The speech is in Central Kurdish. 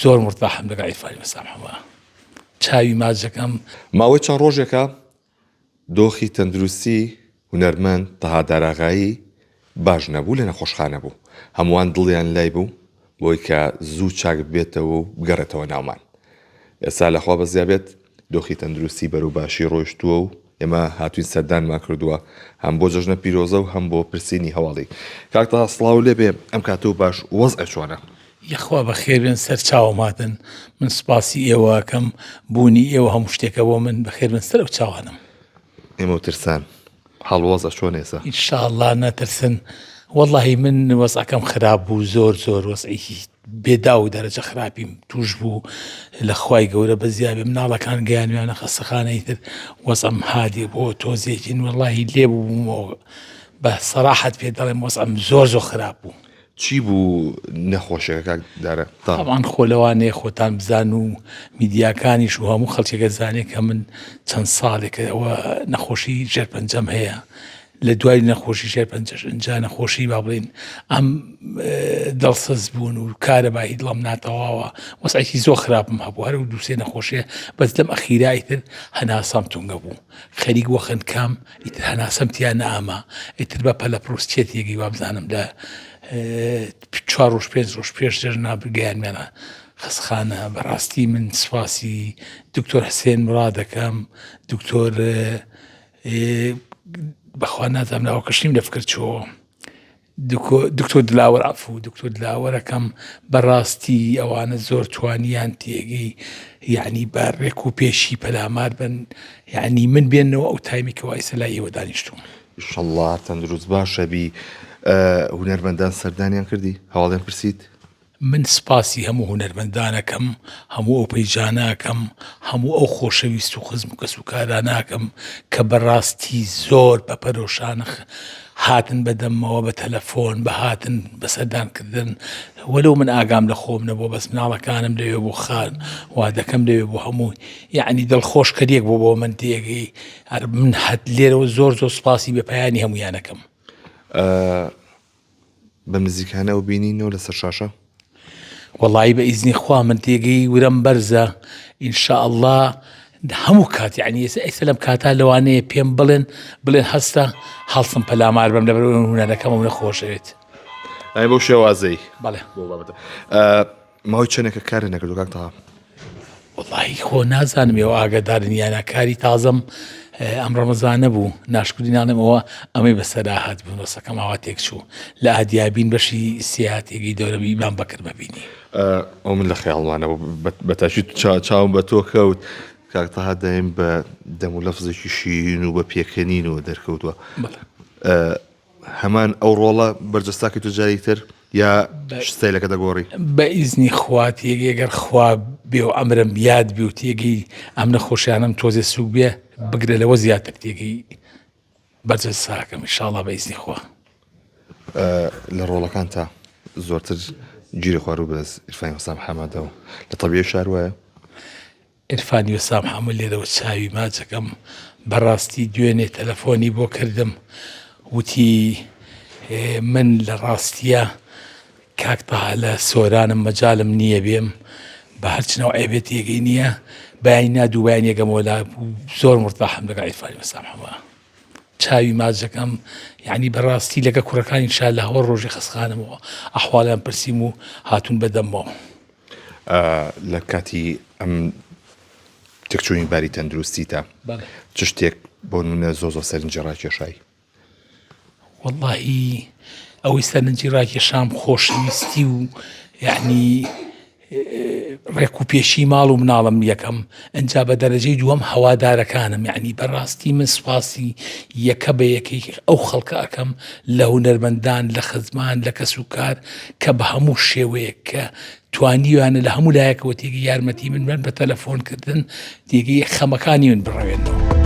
زۆر مرتاحم لەگەڵ عیرفانی وەسام حەمە چاوی ماچەکەم. ماوەی چەند ڕۆژێکە دۆخی تەندروستی هونەرمەند تەها داراغایی باش نەبوو لە نەخۆشخانە بوو هەمووان دڵیان لای بوو بۆی کە زوو چاک ببێتەوە و بگەڕێتەوە ناومان ئێستا لەخوا بەزیا بێت دۆخی تەندروستی بەرەو باشی ڕۆیشتووە و ئێمە هاتوین سەردانمان کردووە هەم بۆ جەژنە پیرۆزە و هەم بۆ پرسینی هەواڵی کاک تەها سڵاو لێبێ ئەم کاتە و باش وەزع چۆنە؟ یەخوا بەخێربێن سەر چاوم هاتن من سوپاسی ئێوە ئەکەم بوونی ئێوە هەموو شتێکە بۆ من بەخێربێن سەر ئەو چاوانم. ئێمە و ترسان حاڵ وەزع چۆنە ئێستا؟ ان شاء اللە نەترسن وەڵاهی من وەزعەکەم خراپ بوو زۆر زۆر وەزعێکی بێداو و دەرەجە خراپیم توش بوو لە خوای گەورە بەزیابێ مناڵەکان گەیانویانە خەستەخانەی تر وەزعم هادێ بۆ تۆزێکین وەڵاهی لێ بوومەوە بە سەراحەت پێ دەڵێم وەزعم زۆر زۆر خراپ بوو. چی بوو نەخۆشیەکە کاک دارا؟ تەبعەن خۆ لەوانەیە خۆتان بزان و میدیاکانیش و هەموو خەڵکێکە زانێ کە من چەند ساڵێکە ئەوە نەخۆشی شێرپەنجەم هەیە لە دوای نەخۆشی شێرپەنجەش ئینجا نەخۆشی با بڵێین ئەم دڵسەز بوون و کارەبایی دڵم ناتەواوە وەسعێکی زۆر خراپم هەبوو هەر و دووسێ نەخۆشیە بەس لەم ئەخیرای تر هەناسەم تونگە بوو خەریک بۆ خنکام ئیتر هەناسەم تیا نەئەما ئیتر بە پەلە پڕوسکێ تێگەی وابزانم لە چوار ڕۆژ پێنج ڕۆژ پێش جەژنا بگەیانمیانە خەسخانە بەڕاستی من سوپاسی دکتۆر حسێن مڕا دەکەم دکتۆر بەخوا نازانم ناوەکەشیم لە فکر چۆوە دکتۆر دلاوەر عەفو دکتۆر دلاوەرەکەم بەڕاستی ئەوانە زۆر توانیان تێگەی یعنی بە ڕێک و پێشی پەلامار بن یعنی من بێنەوە ئەو تایمی کە وایسە لای ئێوە دانیشتوم. ئیشەڵڵا تەندروست باشەبی هونەرمەندان سەردانیان کردی هەواڵیان پرسیت؟ من سپاسی هەموو هونەرمەندان ئەکەم، هەموو ئەو پەیجانە ئەکەم، هەموو ئەو خۆشەویست و خزم و کەسوکارانە ئەکەم کە بەڕاستی زۆر بە پەرۆشانە هاتن بە دەممەوە بە تەلەفۆن بە هاتن بە سەردان کردن وەلو من ئاگام لە خۆم نەبووە بەس مناڵەکانم لەوێ بوو خان وادەکەم لەوێ بوو هەموو یعنی دڵخۆشکەریەک بۆ بۆ من تێگەی هەر من هەت لێرەوە زۆر زۆر سپاسی بێ پایانی هەمویانەکەم. بەم نزیکانە ئەو بینینەوە لەسەر شاشە؟ وەڵایی بە ئیزنی خوا من تێگەی ورەم بەرزە ان شاء اللە هەموو کات یعنی ئێستا ئێستا لەم کاتا لەوانەیە پێم بڵێن بڵێن هەستە هەڵسم پەلامار بەم لەبەر هونەرەکەم و نەخۆشەوێت ئەی بەو شێوازەی بەڵێ بۆ بابەتە ماوەی چەندێکە کارت نەکردووە کاک تەها؟ وەڵاهی خۆ نازانم ئێوە ئاگادارن یان نا کاری تازەم ئەم ڕەمەزانە بوو ناشکردی ناڵێم ئەوە ئەمەی بەسەرا هات بوو ڕستەکەم ئاوا تێک چوو لە ئادیابین بەشی سیاتێکی دەورە ئیمام بەکر بەبینی ئەو من لە خەیاڵمانەوە بەتاکی چاوم بە تۆ کەوت کاک تەها دایم بە دەم و لەفزێکی شیرین و بە پێکەنینەوە دەرکەوتووە هەمان ئەو ڕۆڵە بەرجەستاکەی تۆ جارێکی تر یا ستایلەکە دەگۆڕی؟ بە ئیزنی خوا تێگەی گەر خوا بێ و عەمرم یاد بێ و تێگەی ئەم نەخۆشیانەم تۆزێ سووک بێ بگرە لەوە زیاتر تێگەی بەرجەستاکەم ئیشاڵا بە ئیزنی خوا. لە ڕۆڵەکانتا زۆرتر گیری خواروو بەدەست عیرفانی حوسام حەمادەوە لە تەبیعی شار وایە؟ عیرفان یوسام حەمە لێرەوە چاوی ماچەکەم بەڕاستی دوێنێ تەلەفۆنی بۆ کردم وتی من لە ڕاستیە کاک تەها لە سۆرانم مەجالم نییە بێم بە هەرچ نەوعێ بێت تێگەی نییە بەیانی نا دوو بەیانی یەکەمەوە لا زۆر مرتاحم لەگەڵ عیرفانی وەسام حەمە چاوی ماچەکەم یعنی بەڕاستی لەگە کوڕەکانی شا لە هەوە ڕۆژی خەسخانمەوە ئەحواڵیان پرسیم و هاتوون بەدەمەوە لە کاتی ئەم تێکچوونی باری تەندروستیتا چ شتێک بۆ نمونە زۆ زۆ سەرنجی ڕاکێشای؟ وەڵاهی ئەوەی سەرنجی ڕاکێشام خۆشەویستی و یعنی ڕێک و پێشی ماڵ و مناڵم یەکەم ئەجا بە دەرەجەی دووەم هەوادارەکانم یعنی بەڕاستی من سوپاسی یەکە بە یەکەی ئەو خەڵکە ئەەکەم لە هونەرمەندان لە خزمان لە کەس و کار کە بە هەموو شێوەیەک کە توانیویانە لە هەموو لایەکەوە تێگەی یارمەتی من بن بە تەلەفۆن کردن تێگەی خەمەکانی من بڕەوێنەوە.